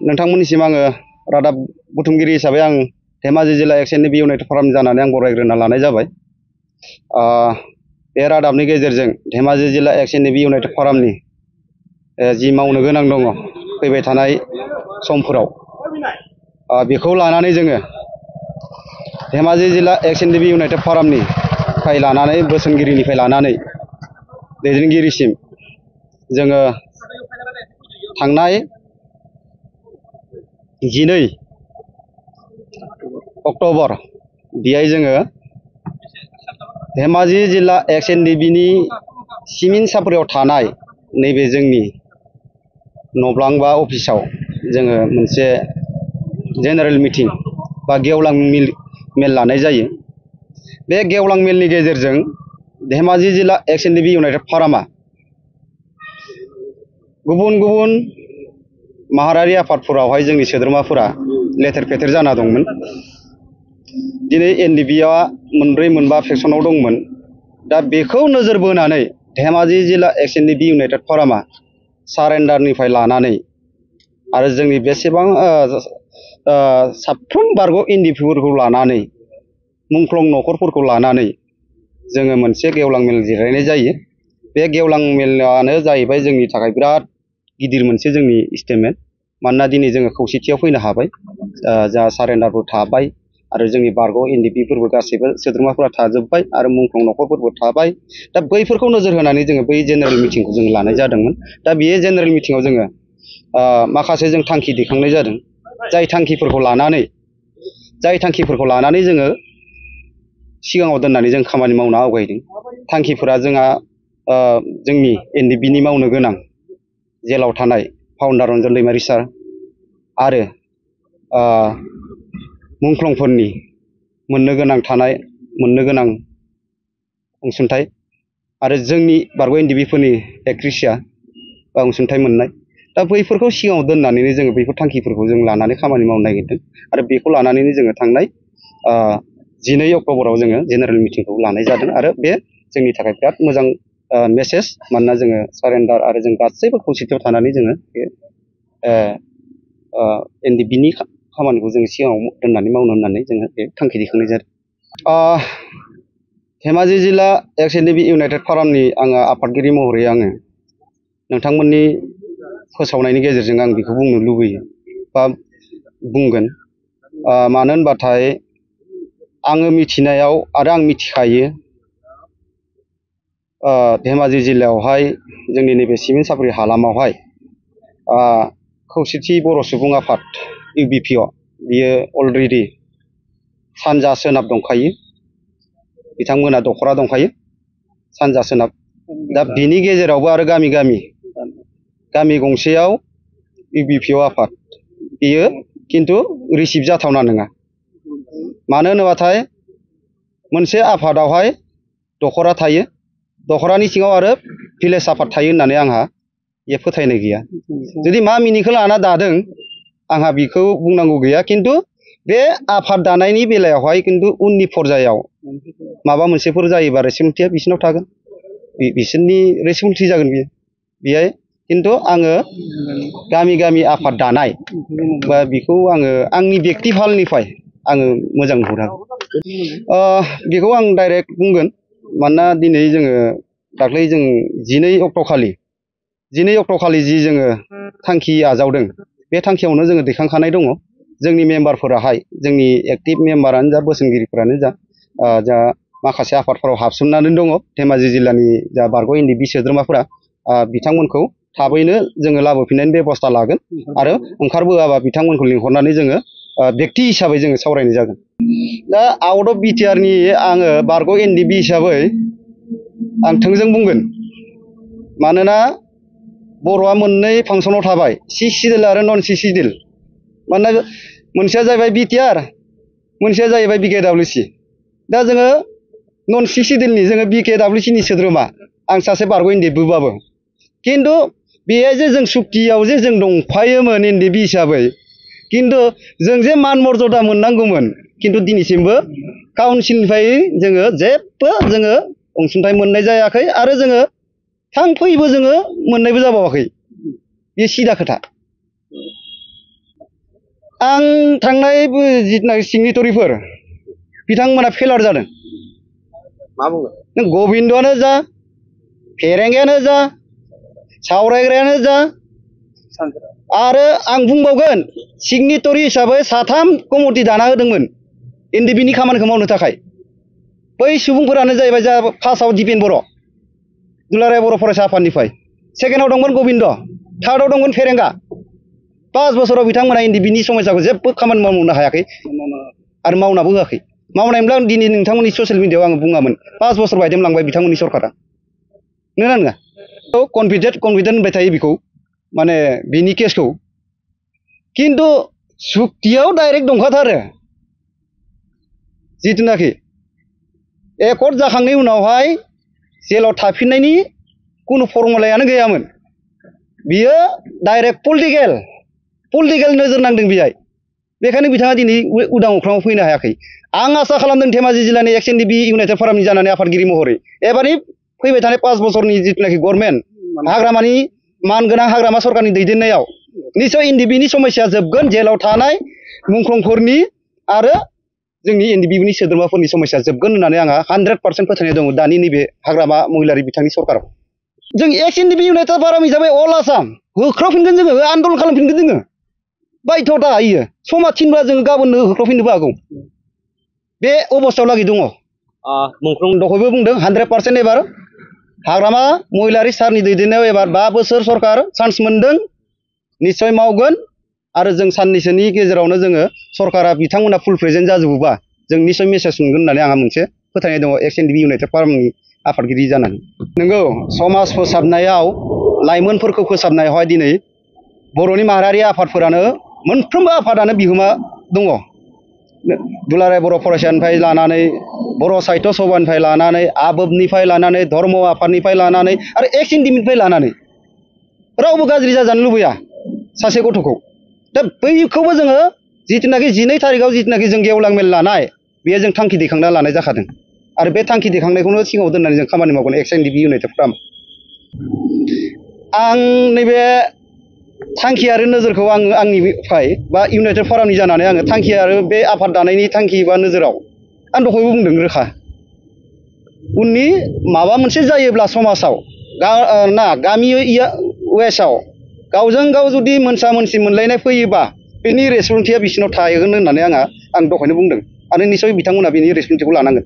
नोंथांमोननिसिम आङो रादाब बुथुमगिरि हिसाबै आं धेमाजि जिल्ला एक्सएनडि इउनाइटेड फराम जानानै आं बरायग्रोना लानाय जाबाय। बे रादाबनि गेजेरजों धेमाजि जिल्ला एक्सएनडि इउनाइटेड फरामनि जि मावनो गोनां दङ फैबाय थानाय समफोराव बेखौ लानानै जोङो धेमाजि जिल्ला एक्सएनडि इउनाइटेड फरामनिफ्राय लानानै बोसोनगिरिनिफ्राय लानानै दैदेनगिरिसिम जोङो थांनाय 12 अक्ट'बर बेहाय जोङो धेमाजि जिल्ला एक्सएनडिनि सिमिन सापरियाव थानाय नैबे जोंनि नब्लां बा अफिसाव जोङो मोनसे जेनेरेल मिटिं बा गेवलां मेल लानाय जायो। बे गेवलां मेलनि गेजेरजों धेमाजि जिल्ला एक्सएनडि इउनाइटेड फरामा गुबुन गुबुन माहारियारि आफादफोरावहाय जोंनि सोद्रोमाफोरा लेथेर फेथेर जाना दंमोन। दिनै एनडिबिआ मोनब्रै मोनबा फेक्सनाव दंमोन। दा बेखौ नोजोर बोनानै धेमाजि जिल्ला एक्सएनडि इउनाइटेड फरामा सारेन्डारनिफ्राय लानानै आरो जोंनि बेसेबां साफ्रोम बारग' एनडिपिफोरखौ लानानै मुंख्लं न'खरफोरखौ लानानै जोङो मोनसे गेवलां मेल जिरायनाय जायो। बे गेवलां मेलानो जाहैबाय जोंनि थाखाय बिराद गिदिर मोनसे जोंनि स्टेटमेन्ट। मानोना दिनै जोङो खौसेथियाव फैनो हाबाय, जा सारेन्डारबो थाबाय आरो जोंनि बारग' एनडिपिफोरबो गासैबो सोद्रोमाफोरा थाजोब्बाय आरो मुंख्लं न'खरफोरबो थाबाय। दा बैफोरखौ नोजोर होनानै जोङो बै जेनेरेल मिटिंखौ जों लानाय जादोंमोन। दा बे जेनेरेल मिटिङाव जोङो माखासे जों थांखि दैखांनाय जादों। जाय थांखिफोरखौ लानानै जोङो सिगाङाव दोननानै जों खामानि मावनो आवगायदों। थांखिफोरा जोंहा जोंनि एनडिपिनि मावनो गोनां जेलाव थानाय फाउन्डार रन्जन दैमारि सार आरो मुंख्लंफोरनि मोननो गोनां अनसुंथाइ आरो जोंनि बारग' एनडिपिफोरनि एक्रेसिया बा अनसुंथाइ मोननाय। दा बैफोरखौ सिगाङाव दोननानैनो जोङो बैफोर थांखिफोरखौ जों लानानै खामानि मावनो नागिरदों आरो बेखौ लानानैनो जोङो थांनाय 12 अक्ट'बराव जोङो जेनेरेल मिटिंखौ लानाय जादों आरो बे जोंनि थाखाय बिराद मोजां मेसेज। मानोना जोङो सारेन्डार आरो जों गासैबो खौसेथियाव थानानै जोङो बे एनडिपिनि खामानिखौ जोङो सिगाङाव दोननानै मावनो होननानै जोङो बे थांखि दैखांनाय जादों। धेमाजि जिल्ला एक्सएनडि इउनाइटेड फरामनि आङो आफादगिरि महरै आङो नोंथांमोननि फोसावनायनि गेजेरजों आं बेखौ बुंनो लुबैयो बा बुंगोन। मानो होनबाथाय आङो मिथिनायाव आरो आं मिथिखायो धेमाजि जिल्लायावहाय जोंनि नैबे सिमेन्ट सापरि हालामावहाय खौसेथि बर' सुबुं आफाद इउबिपिअ बियो अलरेडि सानजा सोनाब दंखायो। बिथांमोना दखरा दंखायो सानजा सोनाब। दा बिनि गेजेरावबो आरो गामि गंसेयाव इउबिपिअ आफाद बियो खिन्थु रिसिभ जाथावना नङा। मानो होनोबाथाय मोनसे आफादावहाय दखरा थायो, दखरानि सिङाव आरो भिलेज आफाद थायो होननानै आंहा बे फोथायनाय गैया। जुदि मा मिनिंखौ लाना दादों आंहा बेखौ बुंनांगौ गैया। खिन्थु बे आफाद दानायनि बेलायावहाय खिन्थु उननि पर्यायाव माबा मोनसेफोर जायोबा रेसपन्सिबिलिटिया बिसोरनाव थागोन, बिसोरनि रेसपन्सिबिलिटि जागोन बियो बेहाय। खिन्थु आङो गामि आफाद दानाय बा बेखौ आङो आंनि बेक्ति फालनिफ्राय आङो मोजां नुहुरा। बेखौ आं डाइरेक्ट बुंगोन। मानोना दिनै जोङो दाख्लै जों 12 अक्ट'खालि जि जोङो थांखि आजावदों बे थांखियावनो जोङो दैखांखानाय दङ। जोंनि मेम्बारफोराहाय जोंनि एक्टिभ मेम्बारानो जा बोसोनगिरिफोरानो जा माखासे आफादफोराव हाबसोमनानै दङ। धेमाजि जिल्लानि जा बारग' एनडिपि सोद्रोमाफोरा बिथांमोनखौ थाबैनो जोङो लाबोफिननायनि बेबस्था लागोन आरो ओंखारबोआबा बिथांमोनखौ लिंहरनानै जोङो बेक्ति हिसाबै जोङो सावरायनाय जागोन। दा आउट अफ बिटिआरनि आङो बारग' एनडिपि हिसाबै आं थोंजों बुंगोन। मानोना बर'आ मोननै फांसनाव थाबाय, सि सिडिउल आरो नन सि सिडिउल। मानोना मोनसेया जाहैबाय बिटिआर, मोनसेया जाहैबाय बिकेडाब्लिउसि। दा जोङो नन सि सिडिउलनि जोङो बिकेडाब्लिउसिनि सोद्रोमा, आं सासे बारग' एनडिपिबाबो। खिन्थु बेहाय जे जों सुक्तियाव जे जों दंफायोमोन एनडिपि हिसाबै, खिन्थु जों जे मान मर्यादा मोननांगौमोन खिन्थु दिनैसिमबो काउन्सिलनिफ्राय जोङो जेबो जोङो अनसुंथाइ मोननाय जायाखै आरो जोङो थांफैबो जोङो मोननायबो जाबावाखै। बे सिदा खोथा। आं थांनाय जिथुनाखि सिगनेटरिफोर बिथांमोना फेलार जादों। मा बुङो? नों गबिन्दआनो जा, फेरेंगायानो जा, सावरायग्रायानो जा, आरो आं बुंबावगोन सिगनेटरि हिसाबै 3 कमिटि दाना होदोंमोन एनडिबिनि खामानिखौ मावनो थाखाय। बै सुबुंफोरानो जाहैबाय जा फार्स्टआव दिपेन बर', दुलाराय बर' फरायसा आफादनिफ्राय, सेकेन्डआव दंमोन गबिन्द, थार्डआव दंमोन फेरेंगा। 5 बोसोराव बिथांमोना एनडिबिनि समस्याखौ जेबो खामानि मावनो हायाखै आरो मावनाबो होआखै। मावनायमोनब्ला आं दिनै नोंथांमोननि ससियेल मिडियाआव आङो बुङामोन 5 बोसोर बायदेमलांबाय बिथांमोननि सरकारा। नोंगोना नङा? कनफिडेन्ट होनबाय थायो बेखौ, माने बिनि केसखौ, खिन्थु सुक्तियाव डाइरेक्ट दंखाथारो। जिथुनाखि एकर्ड जाखांनायनि उनावहाय जेलाव थाफिननायनि कुनु फर्मुलायानो गैयामोन। बियो डाइरेक्ट पलिटिकेल नोजोर नांदों बेहाय। बेखायनो बिथाङा दिनै उदां अख्राङाव फैनो हायाखै। आं आसा खालामदों धेमाजि जिल्लानि एक्स एनडिबि इउनाइटेड फरामनि जानानै आफादगिरि महरै एबारनि फैबाय थानाय 5 बोसोरनि जिथुनाखि गभर्नमेन्ट हाग्रामानि मानगोनां हाग्रामा सरकारनि दैदेननायाव निश्चय एनडिबिनि समस्या जोबगोन, जेलाव थानाय मुंख्लंफोरनि आरो जोंनि एनडिबिनि सोद्रोमाफोरनि समस्या जोबगोन होननानै आंहा 100% फोथायनाय दङ दानि नैबे हाग्रामा महिलारि बिथांनि सरकाराव। जों एक्स एनडिबि इउनाइटेड फराम हिसाबै अल आसाम होख्रावफिनगोन, जोङो आन्दलन खालामफिनगोन। जोङो बायध'था होयो, समा थिनब्ला जोङो गाबोननो होख्रावफिननोबो हागौ। बे अबस्थायाव लागै दङ। मुंख्लं दहायबो बुंदों 100% एबार हाग्रामा महिलारि सारनि दैदेननायाव एबार 5 बोसोर सरकार चान्स मोनदों, निश्चय मावगोन। आरो जों साननैसोनि गेजेरावनो जोङो सरकारा बिथांमोना फुल प्रेजेन्ट जाजोबोबा जों निश्चय मेसेज मोनगोन होननानै आंहा मोनसे फोथायनाय दङ एक्स एनडिबि इउनाइटेड फरामनि आफादगिरि जानानै। नंगौ, समाज फोसाबनायाव, लाइमोनफोरखौ फोसाबनायावहाय दिनै बर'नि माहारियारि आफादफोरानो मोनफ्रोमबो आफादानो बिहोमा दङ। दुलाराय बर' फरायसानिफ्राय लानानै, बर' साहित्य सभानिफ्राय लानानै, आबोबनिफ्राय लानानै, धर्म आफादनिफ्राय लानानै आरो एक्स एनडिबिनिफ्राय लानानै रावबो गाज्रि जाजानो लुबैया सासे गथ'खौ। दा बैखौबो जोङो जिथुनाखि 12 थारिखआव जिथुनाखि जों गेवलां मेल लानाय, बेयो जों थांखि दैखांना लानाय जाखादों। आरो बे थांखि दैखांनायखौनो सिगाङाव दोननानै जों खामानि मावगोन एक्स एनडिबि इउनाइटेड फराम। आं नैबे थांखि आरो नोजोरखौ आंनिफ्राय बा इउनाइटेड फरामनि जानानै आङो थांखि आरो बे आफाद दानायनि थांखि बा नोजोराव आं दहायबो बुंदों रोखा। उननि माबा मोनसे जायोब्ला समाजाव गामि वेस्टआव गावजों गाव जुदि मोनसा मोनसि मोनलायनाय फैयोबा बेनि रेसपन्सिबिलिटिया बिसिनाव थागोन होननानै आं दहायनो बुंदों। आरो निश्चय बिथांमोना बेनि रेसपन्सिबिलिटिखौ लानांगोन।